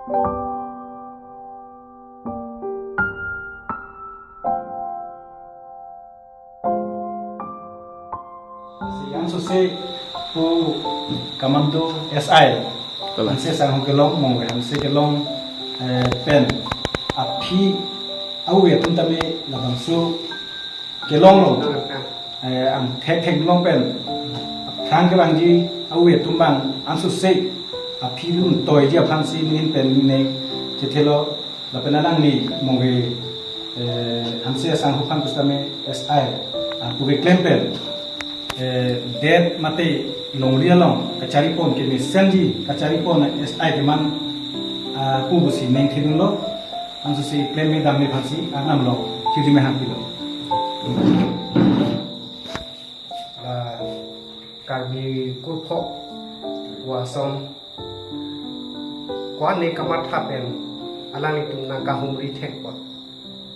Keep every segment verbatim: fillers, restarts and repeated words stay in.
Yang sose pu Kamandu S I. Kalang. Hanse sangho kelong, mongve hanse kelong, eh, pen aphi au atum tame labangso kelong long. Eh, angthek theklong pen aphrang kevangji au atum bang ansose aphi dun toiji aphansi ning pen ning chethelo. Lapen alangli mongve, eh, hanse sangho aphan pusitame S I, ah, puve klem pen, eh, det mate longri along kacharipon kemesenji kacharipon S I keman, ah, pu pusi ning thedunlo. Ansose klem me dam me aphansi arnam along hirjume hangpilo. La Karbi Kurphok Wasom ko-an ne kamatha pen alanglitum nangkahumri thekpon.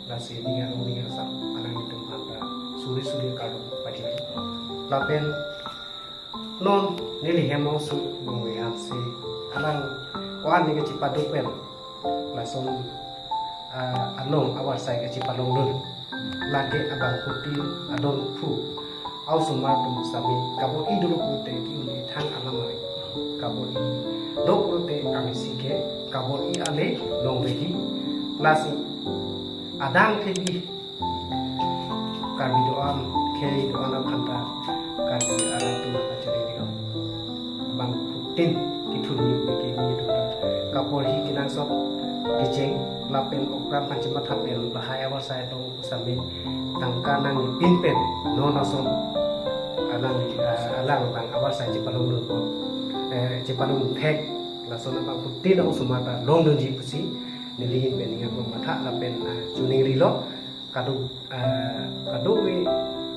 Lasi ning arong ning asam alanglitum aphanta suri suri kardom pajir. Lapen non neli hem angsong mongve hanse alang ko-an ne kachipado pen lason, ah, along avarsai kachipalongdun. Lake abangphutin adon phu ausomar atum sami kabor-i dolo pulote ki-un ithang alam ari. Kabor-i do pulote angsi ke kabor-i ale longveji. Lasi adang thebi Karbi do-an, khei do-an aphanta Karbi arat atum achari dilo. Bangphutin kithurmi pu kimi do kapor hi kenangsot kecheng lapen okram aphan chematha pen lahai avarsai tong pusitame tangka nangpin pen non ason alang, ah, alang bang avarsai chepalongdun, eh, chepalongdun thek lason bangphutin ausomar ta longdunji pusi neli ahin pen ning arong matha lapen, ah, choningrilo. Kado, ah, kadokave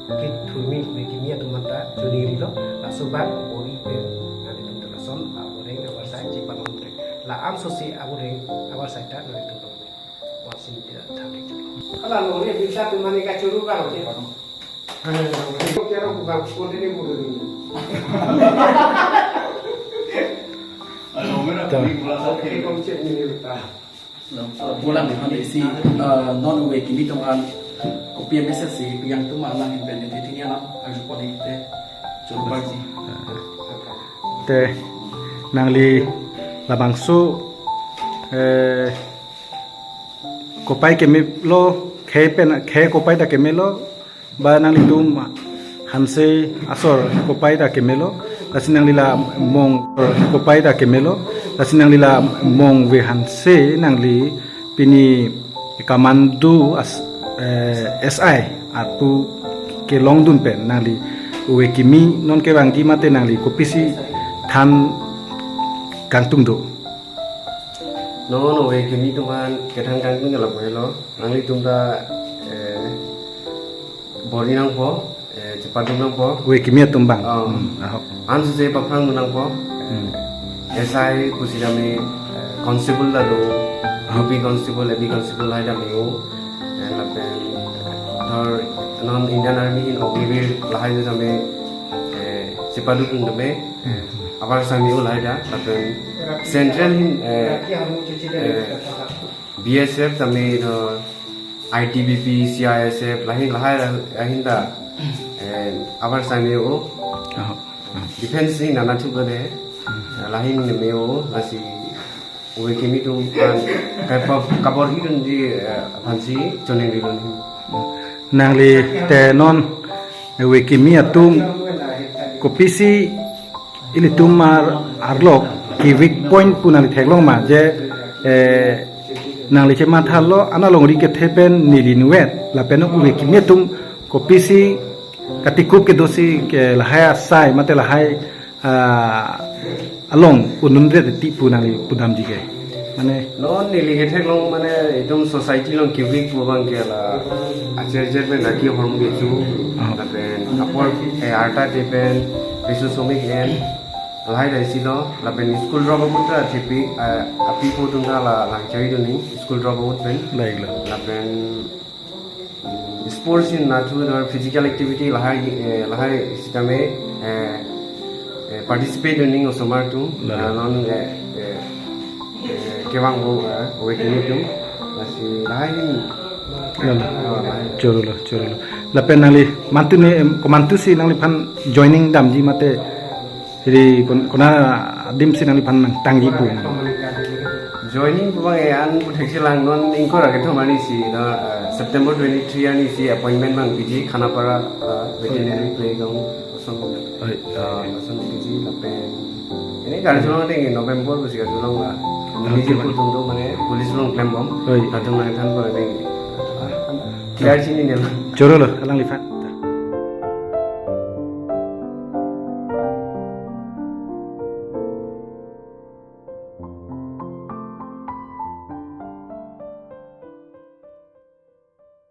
kethurmi pu kimi atum aphanta choningrilo. Laso bang bor-i pen nanglitum ta lason aboreng avarsai chepalongdun thek. La ansose aboreng avarsai ta nanglitum palong. Wasim tidak thank you. Hala longri bisa tu mani kachuru bang. Kero bukan sekolah ini bukan ini. Alo, mera Tuh. Ini konsep ini, ah. Pulang di mana isi, eh, non ove kimi atum an kopi message si pi yang atum alang ahin pen di tinggi alam harus pon ite coba sih. Te nangli labangso, eh, kopai kemelo, khei pen khei kopai ta kemelo, ba nanglitum hanse asor kopai ta kemelo, lasi nangli la mong kopai ta kemelo, lasi nangli la mongve hanse nangli pini Kamandu as, eh, S I apu kelongdun pen nangli ove kimi non kevangji mate nangli kopisi than kangtung do? Non ove kimi atum an kethan kangtung ke lapu helo, nanglitum ta, eh, bor-i nangpo, eh, chepadun nangpo. Ove kimi atum bang. Oh. Hmm, ahok. Ansose paphrang nangpo. Hmm. S I pusitame, eh, constable ta do, U P constable, A B constable lahai tame o. Eh, lapen, eh, thor non Indian Army ahin Agniveer lahai tame, eh, chepadun tame, eh, avarsai me-o lahai ta, lapen Central ahin, eh, eh, B S F tame do, I T B P, C I S F, lahin lahai ahin ta, eh, avarsai me-o. Oh. Defense si nana thuk de, lahin me-o, lasi ove kimi atum an, kai pa, kabor-i dunji, eh, aphansi choningrilo. Nangli te non ove kimi atum kopisi ilitum ar, arlo ke weak point pu nangli theklong ma je, eh, nangli chemathalo ana longri kethe pen neli inutvet lapen ove kimi atum kopisi katikup kedosi ke lahai asai mate lahai, ah, along ununret ti pu nangli pudamji ke. Mane non neli ketheklong mane itum society along ke weak pu abang ke la acher jer pen laki hormu kecho. Oh. Lapen apor, eh, arta te pen peso somik en lahai dai silo, lapen school drop out ta thepi, eh, api po atum ta la langchai dun ni school drop out pen. Baik lo. Lapen, mm, sports in natu dor physical activity lahai, eh, lahai sitame, eh, eh, participate dun ni osomar atum. Lalo. Ah, non, eh, eh, eh, kevang bo, eh, waiting room. Lasi lahai ni. Lalo. Oh, lahai. Chorolo, chorolo. Lapen nangli mantu ne, em, komantusi nangliphan joining damji mate, ri kon-, kona adimsi nangliphan nangtangji pu? Joining pu bang e an pu thekselang, non ingkoi ra kethom arnisi, no, eh, September twenty-three arnisi appointment bang piji Khanapara, eh, veterinary playground. Oi. Ah, lason piji lapen. Ini karjulong ding November pusi karjulong la. Oke, Niji bang. Putum tu mane police along klem bom. Oi. Latum nangthan bom ding. Ah, clear chini ne la. Chorolo, alangliphan.